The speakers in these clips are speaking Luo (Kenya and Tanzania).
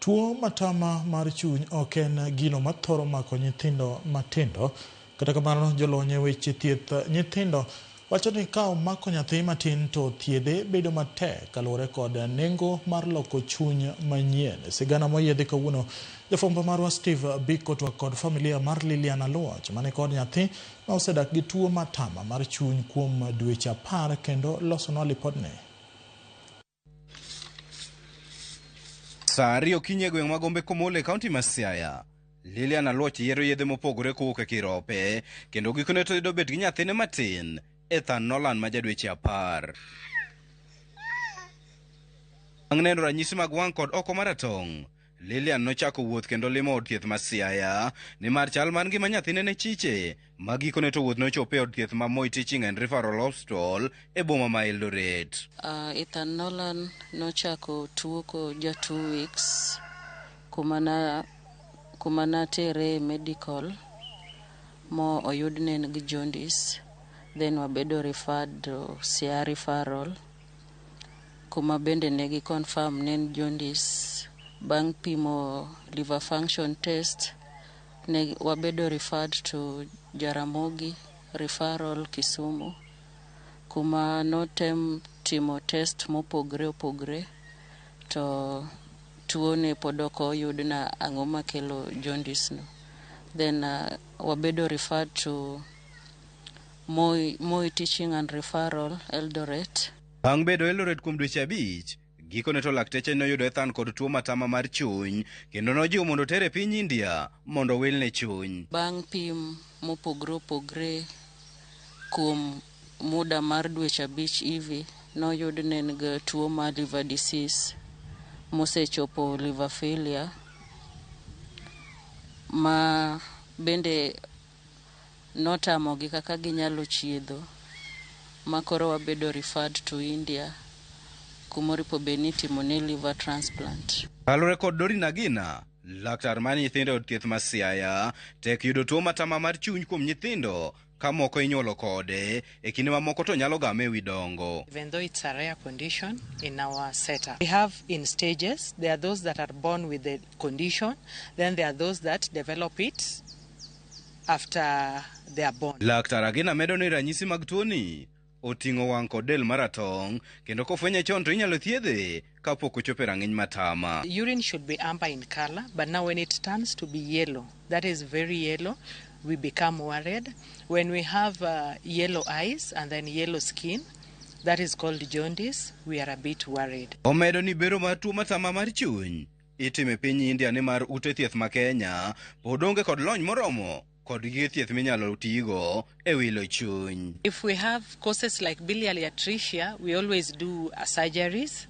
Tuo matama mar chuny ok en gino mathoro mako nyithindo matindo. Kata kamano, jolony e weche thieth nyithindo wacho ni ka omako nyathi matin to thiedhe bedo matek kaluwore kod nengo mar loko chuny manyien. Sigana moyiedhi kawuono, jafwambo marwa Steve Biko twak kod familia mar Lilian Aluoch mani kod nyathi ma osedak gi tuo matama mar chuny kuom dweche 10 kendo losonwa lipodni. Saa 2 okinyi e gweng' ma Gombe Komolo e kaunti ma Siaya, Lilian Aluoch yiero yedhe mopogore kowuok e kirope kendo gikone to yudo bet gi nyathine matin Ethan Nolan ma jadweche 10. Bang' neno ranyisi mag wang' kod oko maratong', Lilian nochako wuoth kendo limo od thieth ma Siaya nimar chal mar ngima nyathine ne chiche ma gikone to wuoth nochopo e od thieth ma Moi Teaching and Referral Hospital e boma ma Eldoret. Ethan Nolan nochako tuo ko ja 2 weeks kuma natere e medical mo oyud ne en gi jaundice, then wabedo referred to Siaya Referral kuma bende ne gi confirm ne en jaundice. Bang' pimo liver function test ne wabedo referred to Jaramogi Referral Kisumu kuma notem timo test mopogre opogre to tuo ne pod ok oyud na ang'o makelo jaundice no. Then wabedo referred to Moi Teaching and Referral Eldoret. Bang' bedo Eldoret kuom dweche 5, gikone to lakteche noyudo Ethan kod tuo matama mar chuny kendo nojiwo mondo otere e piny India mondo owilne chuny. Bang' pim mopogre opogre kuom muda mar dweche 5 hivi, noyud ne en gi tuo mar liver disease mosechopo liver failure ma bende notamogi kaka ginyalo chiedho ma koro wabedo referred to India kumoripo bed ni itimone liver transplant. Kaluwore kod Doreen Agina, laktar mar nyithindo e od thieth ma Siaya, tek yudo tuo matama mar chuny kuom nyithindo ka moko inyuolo kode, e kinde mamoko to nyalo game e wi dongo. Even though it's a rare condition in our setup, we have in stages. There are those that are born with the condition, then there are those that develop it after they are born. Laktar Agina medo ni ranyisi mag tuoni oting'o wang' kod del maratong' kendo kofwenye chon to inyalo thiedhe kapok ochopo e rang'iny matama. Urine should be amber in color, but now when it turns to be yellow, that is very yellow, we become worried. When we have yellow eyes and then yellow skin, that is called jaundice, we are a bit worried. Omedo ni bero mar tuo matama mar chuny itimo e piny India nimar ute thieth ma Kenya pod onge kod lony moromo kod gige thieth minyalo tigo e wilo chuny. If we have causes like biliary atresia, we always do surgeries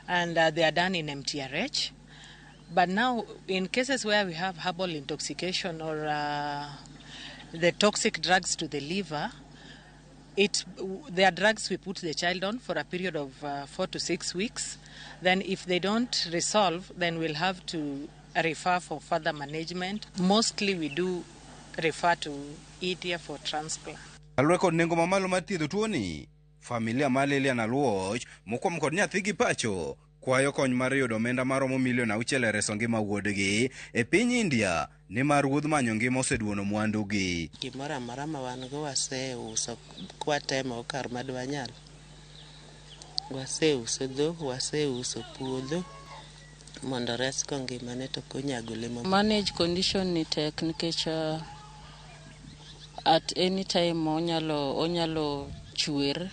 and they are done in MTRH. But now in cases where we have herbal intoxication or the toxic drugs to the liver, there are drugs we put the child on for a period of 4 to 6 weeks. Then if they don't resolve, then we'll have to refer for further management. Mostly we do refer to India for transplant. Kaluwore kod nengo mamalo mar thiedho tuoni, familia mar Lilian Aluoch mokwamo kod nyathigi pacho kwayo kony mar yudo omenda maromo milion 6 e reso ngima wuodgi e piny India nimar wuodh manyo ngima oseduono mwandugi. Gimoro amora ma wan go waseuso kwatemo kar madwanyal. Waseuso dhok, waseuso puodho mondo resgo ngimane to konyago lemo. Manage condition ni tek nikech at any time onyalo chwer.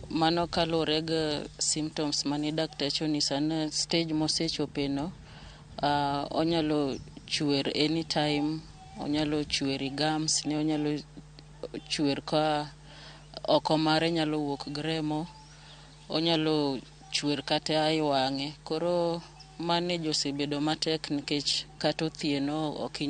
Mano kaluwore gi symptoms mane dakteche onyisa ni stage mosechope no, onyalo chwer anytime, onyalo chwer e gums ne, onyalo chwer ka oko mare nyalo wuok gi remo, onyalo chwer kata e wang'e. Koro manage osebedo matek nikech kata othieno ok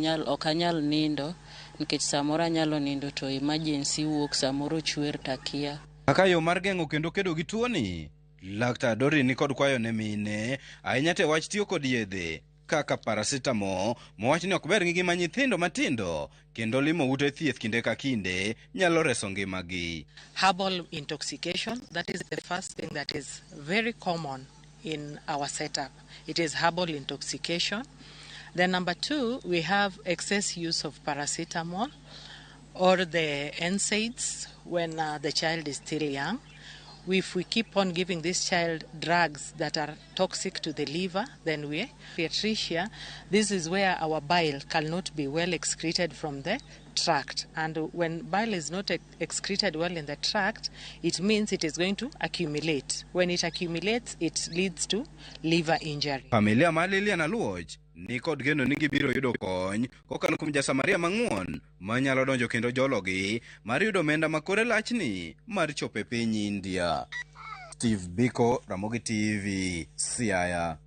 anyal nindo nikech samoro anyalo nindo to emergency wuok, samoro chwer takia. Kaka yo mar geng'o kendo kedo gi tuoni, Laktar Doreen ni kod kwayo ne mine ahinya te wach tiyo kod yedhe kaka paracetamol mowach ni ok ber gi ngima nyithindo matindo kendo limo ute thieth kinde ka kinde nyalo reso ngimagi. Herbal intoxication, that is the first thing that is very common. in our setup. It is herbal intoxication. Then number 2, we have excess use of paracetamol or the NSAIDs when the child is still young. If we keep on giving this child drugs that are toxic to the liver, then we atresia. This is where our bile cannot be well excreted from the tract. And when bile is not excreted well in the tract, it means it is going to accumulate. When it accumulates, it leads to liver injury. Familia mar Lilian Aluoch ni kod geno ni gibiro yudo kony kokalo kuom jasamaria mang'won manyalo donjo kendo jologi mar yudo omenda ma kore lachni mar chopo e piny India. Steve Biko, Ramogi TV, Siaya.